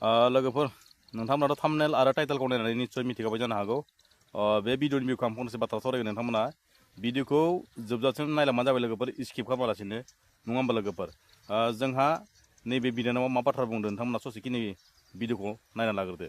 लोगोफोर नोंथांमोनाथ' थाम्बनेल आरो टाइटेलखौ नायनानै निस्सय मिथिखाबाय जानो हागौ। बे भिडिअनि भिउखौ आं फंनैसो बाथ्रा सावरायगोन। नोंथांमोना भिडिअखौ जोबजासिम नायलांबानो जाबाय लोगोफोर, स्किप खालामालासिनो। नङा होमबा लोगोफोर? जोंहा नैबे बिदानाव मा बाथ्रा बुंदों नोंथांमोना ससेखिनि भिडिअखौ नायना लाग्रोदो।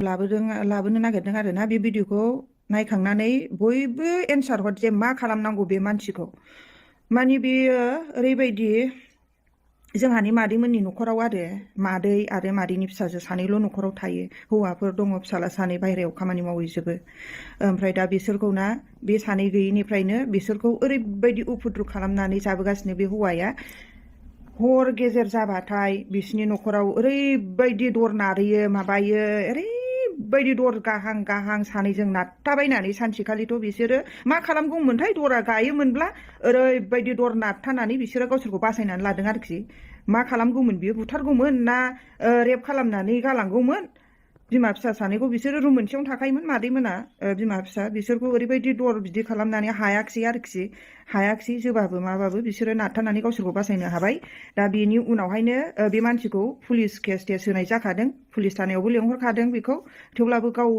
लाबोनो नागिरदों आरो ना बे भिडिअखौ नायखांनानै बयबो एन्सार हर जे मा खालामनांगौ बे मानसिखौ। माने बेयो ओरैबायदि जोंहानि मादैमोननि न'खराव आरो मादै आरो मादैनि फिसाजो सानैल' न'खराव थायो। हौवाफोर दङ, फिसाला सानै बाहेरायाव खामानि मावहैजोबो। ओमफ्राय दा बिसोरखौ ना बे सानै गैयिनिफ्रायनो बिसोरखौ ओरैबायदि उफुद्रु खालामनानै जाबोगासिनो बे हौवाया। हर गेजेर जाबाथाय बिसिनि न'खराव ओरैबायदि दर नारैयो, माबायो, ओरैबायदि दर गाहां गाहां सानैजों नारथाबायनानै सानसेखालिथ' बिसोरो मा खालामगौमोनथाय, दरा गायोमोनब्ला ओरैबायदि दर नारथानानै बिसोरो गावसोरखौ बासायनानै लादों आरोखि। मा खालामगौमोन बियो? बुथारगौमोन ना रेप खालामनानै गालांगौमोन? बिमा फिसा सानैखौ बिसोरो रुम मोनसेयावनो थाखायोमोन मादैमोना, बिमा फिसा। बिसोरखौ ओरैबायदि दर बिदि खालामनानै हायाखिसै आरोखि, हायाखिसै जोबाबो माबाबो बिसोरो नारथानानै गावसोरखौ बासायनो हाबाय। दा बेनि उनावहायनो बे मानसिखौ पुलिस केस टेस होनाय जाखादों, पुलिस थानायावबो लेंहरखादों बेखौ। थेवब्लाबो गाव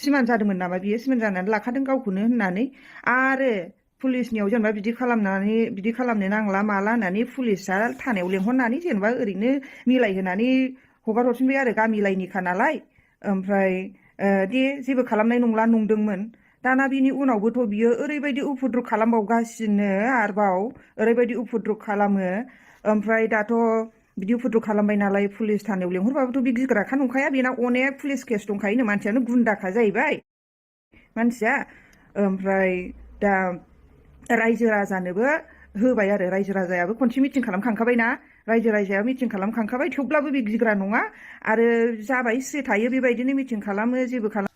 सिमान जादोंमोन नामा बियो, सिमान जानानै लाखादों गावखौनो होननानै। आरो पुलिसनियाव जेनेबा बिदि खालामनो नांला माला होननानै पुलिसा थानायाव लेंहरनानै जेनेबा ओरैनो मिलायहोनानै हगार हरफिनबाय आरो, गामि लाइनिखा नालाय। ओमफ्राय दे जेबो खालामनाय नंला नंदोंमोन। दाना बिनि उनावबोथ' बियो ओरैबायदि उफुद्रु खालामबावगासिनो आरोबाव, ओरैबायदि उफुद्रु खालामो। ओमफ्राय दाथ' बिदि उफुद्रु खालामबाय नालाय पुलिस थानायाव लेंहरबाबोथ' बे गिग्राखा नंखाया, बेना अनेक पुलिस केस दंखायोनो, मानसियानो गुन्दाखा जाहैबाय मानसिया। ओमफ्राय दा रायजो राजानोबो होबाय आरो, रायजो राजायाबो खनसे मिटिं खालामखांखाबायना, रायजो राजाया मिटिं खालामखांखाबाय। थेवब्लाबो बे गिग्रा नङा आरो जाबाय स्रि थायो, बेबायदिनो मिटिं खालामो, जेबो खालाम।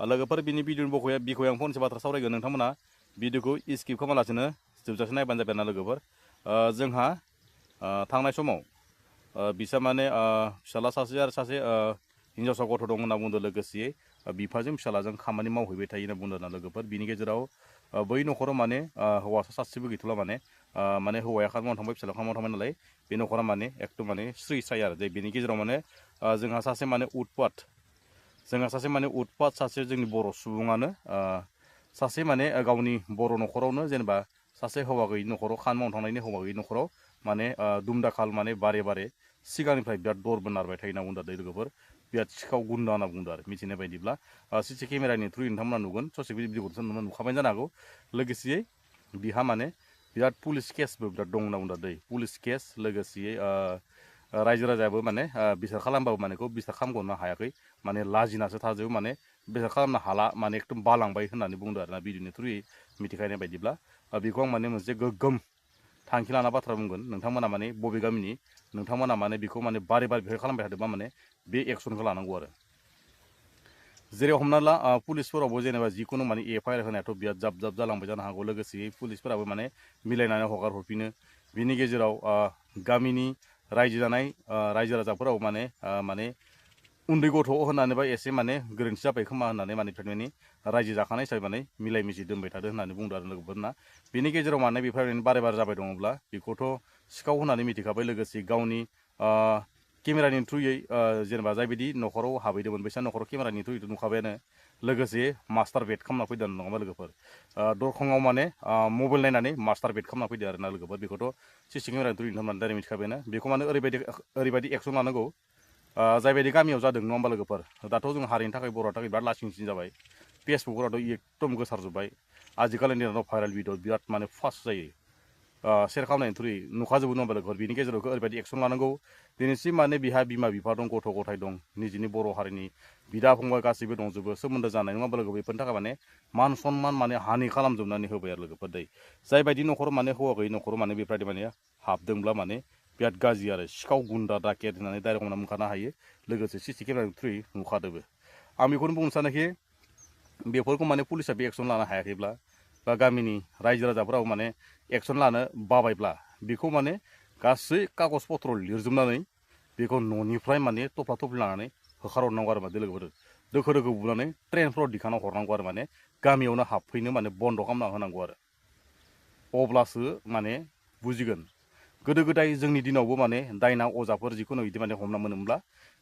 लोगोफोर बिनि भिडिअनि बिखय आं फंनैसो बाथ्रा सावरायगोन। नोंथांमोना भिडिअखौ स्किप खालामालासिनो जोबजासिम नायबानो जाबाय ना लोगोफोर। जोंहा थांनाय समाव बिसा माने फिसाला सासे आरो सासे हिन्जावसा गथ' दं होनना बुंदों। लोगोसेयै बिफाजों फिसालाजों खामानि मावहैबाय थायो होनना बुंदों ना लोगोफोर। बिनि गेजेराव बै न'खराव माने हौवासा सासेबो गैथ'ला, माने हौवाया खामानि मावनो थांबाय, फिसाला खामानि मावनो थांबाय नालाय बे न'खरा माने एकदम माने स्रि स्राय आरो। जे बिनि गेजेराव माने जोंहा सासे माने उतपात सासे जोंनि बर' सुबुङानो सासे माने गावनि बर' न'खरावनो जेनेबा सासे हौवा गैयि न'खराव, खामानि मावनो थांनायनि हौवा गैयि न'खराव माने दुमदाखाल माने बारे बारे सिगांनिफ्राय बिराद दरबो नारबाय थायो होनना बुंदों लोगोफोर। बिराद सिखाव गुन्दा होनना बुंदों आरो मिथिनाय बायदिब्ला। सिसि केमेरानि थ्रुयै नोंथांमोना नुगोन, ससे भिडिअखौथ' नुखाबाय जानो हागौ। लोगोसेयै बिहा माने बिराद पुलिस केसबो बिराद दं होनना बुंदों दै, पुलिस केस। लोगोसेयै रायजो राजायाबो माने बिसार खालामबाबो मानेखौ बिसार खालामगनो हायाखै, माने लाजिनासो थाजोबो, माने बिसार खालामनो हाला, माने एकदम बालांबाय होननानै बुंदों आरोना भिडिअनि थ्रुयै मिथिखानाय बायदिब्ला। बेखौ आं माने मोनसे गोग्गोम थांखि लाना बाथ्रा बुंगोन। नोंथांमोना माने बबे गामिनि, नोंथांमोना माने बेखौ माने बारे बारे बेहाय खालामबाय थादोंबा माने बे एक्सनखौ लानांगौ आरो। जेरै हमना ला पुलिसफोरावबो जेनेबा जिखुनु माने एफआइआर होनायाथ' बिराद जाब जाब जालांबाय जानो हागौ। लोगोसेयै पुलिसफोराबो माने मिलायनानै हगार हरफिनो। बिनि गेजेराव गामिनि रायजो जानाय रायजो राजाफोराव माने उन्दै गथ' होननानै बा एसे माने गोरोन्थि जाबाय खोमा होननानै माने रायजो जाखानाय हिसाबै माने मिलाय मिसि दोनबाय थादों होननानै बुंदों आरो लोगोफोरना। बेनि गेजेराव माने बेफोर बारे बारे जाबाय दङब्ला बेखौथ' सिखाव होननानै मिथिखाबाय। लोगोसे गावनि केमेरानि थ्रुयै जेनेबा जायबायदि न'खराव हाबैदोंमोन बैसा न'खराव केमेरानि थ्रुयैथ' नुखाबायानो। लोगोसे मास्टार बेड खालामना फैदों नङाबा लोगोफोर, दरखङाव माने मबाइल नायनानै मास्टार बेड खालामना फैदों आरो ना लोगोफोर। बेखौथ' सिसि केमेरानि थ्रुयै नोंथांमोना डाइरेक्ट मिथिखाबायना। बेखौ माने ओरैबायदि एक्सन लानांगौ जायबायदि गामियाव जादों, नङा होमबा लोगोफोर। दाथ' जों हारिनि थाखाय, बर'नि थाखाय बिराद लासिं सिं जाबाय। फेसबुकफोरावथ' एकदम गोसारजोब्बाय। आजिखालिनि दिनाव भाइरेल भिडिअ बिराद माने फास्ट जायो। सेयार खालामनायनि थ्रुयै नुखाजोबो नङा होमबा लोगोफोर बिनि गेजेराव ओरैबायदि एक्सन लानांगौ दिनैसिम माने बिहा बिमा बिफा दं गथ' गथाय दं निजिनि बर' हारिनि बिदा फंबाय गासैबो दंजोबो सोमोन्दो जानाय नङा होमबा लोगो बेफोरनि थाखाय माने मान सनमान माने हानि खालामजोबनानै होबाय आरो लोगोफोर दै जायबायदि न'खराव माने हौवा गैयि न'खराव माने बेफोरबायदि माने हाबदोंब्ला माने बिराद गाज्रि आरो सिखाव गुन्दा डाकेट होननानै डाइरेक्ट हमना मोनखानो हायो लोगोसे सिसि केमेरानि थ्रुयै नुखादोबो आं बेखौनो बुंनो सानोखि बेफोरखौ माने पुलिसा बे एक्सन लानो हायाखैब्ला बा गामिनि रायजो राजाफोराबो माने एक्सन लानो बाबायब्ला बेखौ माने गासै कागज पत्र लिरजोबनानै बेखौ न'निफ्राय माने थफ्ला थफ्लि लानानै होखारहरनांगौ आरो माने लोगोफोर दोखो दोखो बुनानै ट्रेनफोराव दिखांना हरनांगौ आरो माने गामियावनो हाबफैनो माने बन्द' खालामना होनांगौ आरो अब्लासो माने बुजिगोन गोदो गोदाय जोंनि दिनावबो माने दायना अजाफोर जिखुनु बिदि माने हमना मोनोब्ला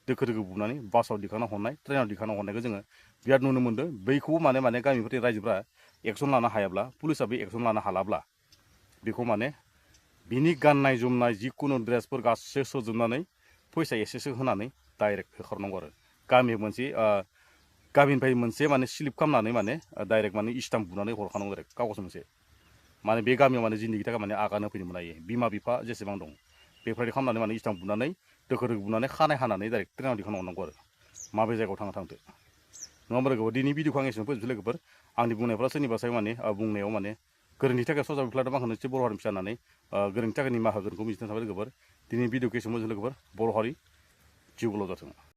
दोखो दोखो बुनानै बासाव दिखांना हरनाय ट्रेनाव दिखांना हरनायखौ जोङो बिराद नुनो मोन्दों बैखौबो माने गामिफोरनि रायजोफ्रा एक्सन लानो हायाब्ला पुलिसा बे एक्सन लानो हालाब्ला बेखौ माने बिनि गाननाय जोमनाय जिखुनु ड्रेसफोर गासैबो सोजोबनानै फैसा एसेसो होनानै डाइरेक्ट होखारनांगौ आरो गामिनिफ्राय मोनसे माने स्लिप खालामनानै माने डाइरेक्ट माने स्टाम्प बुनानै हरखानांगौ डाइरेक्ट कागज मोनसे माने बे गामियाव माने जिन्दगिनि थाखाय माने आगान होफैनो मोननो बिमा बिफा जेसेबां दं बेफोरबायदि खालामनानै माने स्टाम्प बुनानै दोखो दोखो बुनानै खानाय हानानै डाइरेक्ट ट्रेनाव दिखांना हरनांगौ आरो माबे जायगायाव थांदो नङा होमबा लोगोफोर दिनै भिडिअखौ आं एसेबां फोजोबसै लोगोफोर आंनि बुंनायफ्रा सोरनिबा सायाव माने बुंनायाव माने गोरोन्थि थाखाय सजा बिफ्लादों आंखौ निश्चय बर' हारिनि फिसा होननानै गोरोन्थि थाखाय निमाहा होगोनखौ मिजिंथिना थाबाय लोगोफोर दिनै भिडिअखौ एसेबां मोजां लोगोफोर बर' हारि जिउ गोलाव जाथों।